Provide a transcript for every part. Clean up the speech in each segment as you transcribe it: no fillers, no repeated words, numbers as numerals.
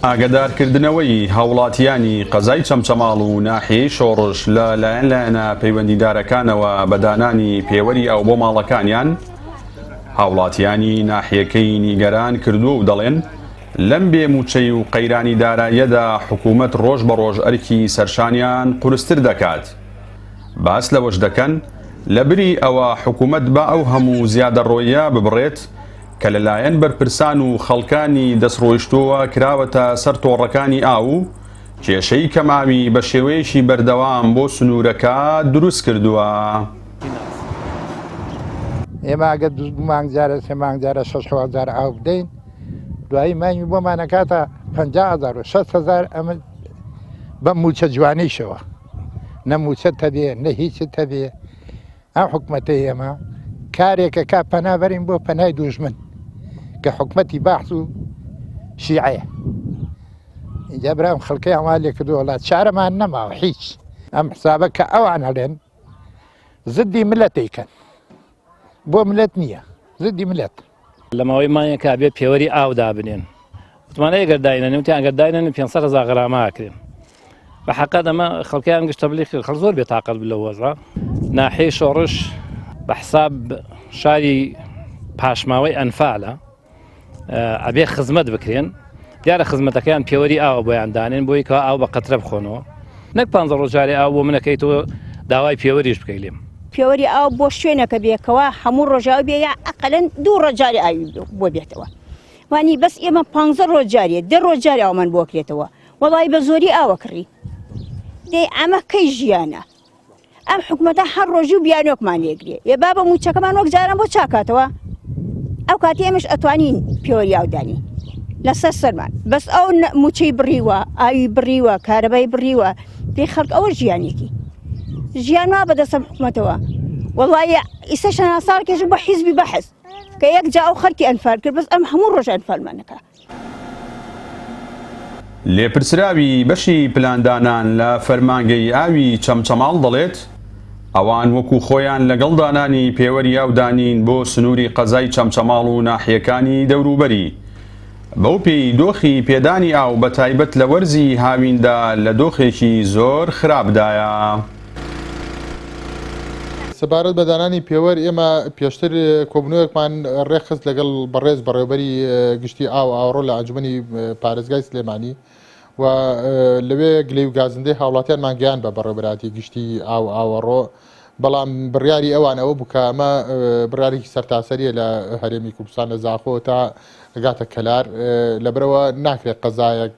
ئاگەدارکردنەوەی هاوڵاتیانی قەزای چەمچەماڵ و ناحیەی شۆڕش لە لایەن لایەنە پەیوەندیدارەکانەوە بە دانانی پێوەری ئاو بۆ ماڵەکانیان هاوڵاتیانی ناحیەکەی نیگەران کردووە و دەڵێن لەم بێ مووچەی و قەیرانی داراییەدا حکوومەت ڕۆژ بە ڕۆژ ئەرکی سەرشانیان قورستر دەکات. باس لەوەش دەکەن، لەبری ئەوە حکوومەت با ئەو هەموو زیادەڕۆییە ببڕێت کە لەلایەن بەرپرسان و خەڵکانی دەستڕۆیشتووەوە کراوەتە سەر تۆڕەکانی ئاو و کێشەی کەمئاوی بە شێوەیەکی بەردەوام بۆ سنوورەکە دروست کردووە. ئێمە ئەگەر دوو مانگ جارە سێ مانگ جارە شەش حەوت جار ئاو بدەین دوایی مانگی بۆمان ئەکاتە 50 هەزار و 6 هەزار ئەمە بەم موچە جوانیشەوە نە موچەت هەبێ نە هیچت هەبێ ئەم حکومەتەی ئێمە کارێکە کا پەنا بەرین بۆ پەنای دوژمن کە حکومەتی باحس و شیعەیە اینجا برام خەڵکەیان وا لێ کردووە وڵات چارەمان نەماوە هیچ ئەم حسابە کە ئەوان هەڵێن زدی ملەتەیکەن بۆ ملت نییە زدی ملت. لە ماوەی مانگێکا بێ پێوەری ئاو دابنێن وتمان ئەگەر داینەنێ وتیان ئەگەر داینەنێ 500 هەزار غەرامە ئەکرێن بە حەقەت ئەمە خەڵکیان گشت تەبلیغ کرد خەڵک زۆر بێتاقەت بوو لەو وەزعە ناحیەی شۆڕش بە حساب شاری پاشماوەی ئەنفالە ئەبێ خزمەت بکرێن دیارە خزمەتەکەیان پێوەری ئاوە بۆیان دانێن بۆی کە ئاو بە قەترە بخۆنەوە نەک پ ڕۆژارێ ئاو بۆ منەکەی تۆ داوای پێوەریش بکەی لێم. پێوەری ئاو بۆ شوێنەکە بێ کەوا هەموو ڕۆژ ئاو بێ یا ئەقەلەن دوو ڕۆژ جارێ ئاوی بۆ بێتەوە وانی بەس ئێمە پانزە ڕۆژ جارێ دە ڕۆژ جارێ ئاومان بۆ کرێتەوە وەڵی بە زۆری ئاوە کڕی دەی ئەمە کەی ژیانە ئەم حکومەتە هەر ڕۆژی و بیانۆکمان لێگرێ ئێ بابە موچەکەمان وەک جاران بۆ چاکاتەوە ئەو کاتی ئێمەش ئەتوانین پێوەری ئاودانی لەسەر سەرمان بەس ئەو موچەی بڕیوە ئاوی بڕیوە کارەبای بڕیوە پێی خەڵک ئەوە ژیانێکی ژیان وا بەدەستم حکومەتەوە وەڵی ئیسە شەنا ساڵ کێشم بۆ حیزبی بەحس کە یەک جا ئەو خەڵکی ئەنفال کرد بەس ئەم هەموو ڕۆژ ئەنفالمانەکە لێپرسراوی بەشی پلاندانان لە فەرمانگەی ئاوی چەمچەماڵ دەڵێت، ئەوان وەکو خۆیان لەگەڵ دانانی پێوەری ئاودا نین بۆ سنووری قەزای چەمچەماڵ و ناحیەکانی دەوروبەری، بەو پێی دۆخی پێدانی ئاو بەتایبەت لە وەرزی هاویندا لە دۆخێکی زۆر خراپدایە. سەبارەت بە دانانی پێوەر ئێمە پێشتر کۆبوونەوەیەکمان ڕێکخست لەگەڵ بەڕێز بەڕێوەبەری گشتی ئاو ئاوەڕۆ لە ئەنجومەنی پارێزگای سلێمانی و لەوێ گلەی و گازندەی هاوڵاتیانمان گەیان بە بەڕێوەبەرایەتی گشتی ئاو ئاوەڕۆ بەڵام بڕیاری ئەوان ئەوە بوو کە ئەمە بڕیارێکی سەرتاسەریە لە هەرێمی کوردستان لە زاخۆ تا گاتە کەلار لەبەرەوە ناکرێت قەزایەک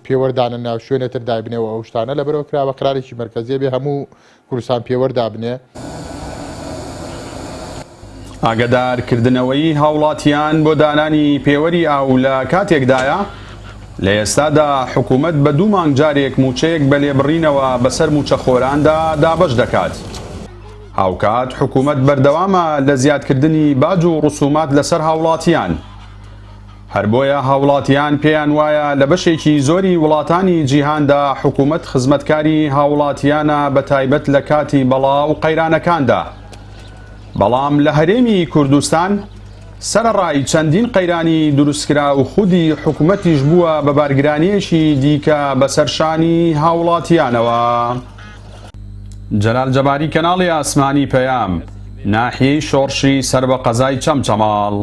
پێوەر دانەنا و شوێنێ تر دایبنێ و ئەو شتانە لەبەرەوە کراوە قرارێکی مەرکەزیە بێ هەموو کوردستان پێوەر دابنێ. ئاگەدار کردنەوەی هاوڵاتیان بۆ دانانی پێوەری ئاو لە کاتێکدایە، لە ئێستادا حکومەت بە دوو مانگ جارێک مووچەیەک بە لێبڕینەوە بەسەر مووچەخۆراندا دابەش دەکات. هاوکات حکومەت بەردەوامە لە زیادکردنی باج و ڕسومات لەسەر هاوڵاتیان. هەر بۆیە هاوڵاتیان پێیان وایە لە بەشێکی زۆری وڵاتانی جیهاندا حکومەت خزمەتکاری هاوڵاتیانە بە تایبەت لە کاتی بەڵا و قەیرانەکاندا بەڵام لە هەرێمی کوردستان سەرەڕای چەندین قەیرانی دروستکراو خودی حکومەتیش بووە بە بارگرانیەکی دیکە بەسەر شانی هاوڵاتیانەوە. جەلال جەباری کەناڵی ئاسمانی پەیام، ناحیەی شۆڕشی سەر بە قەزای چەمچەماڵ.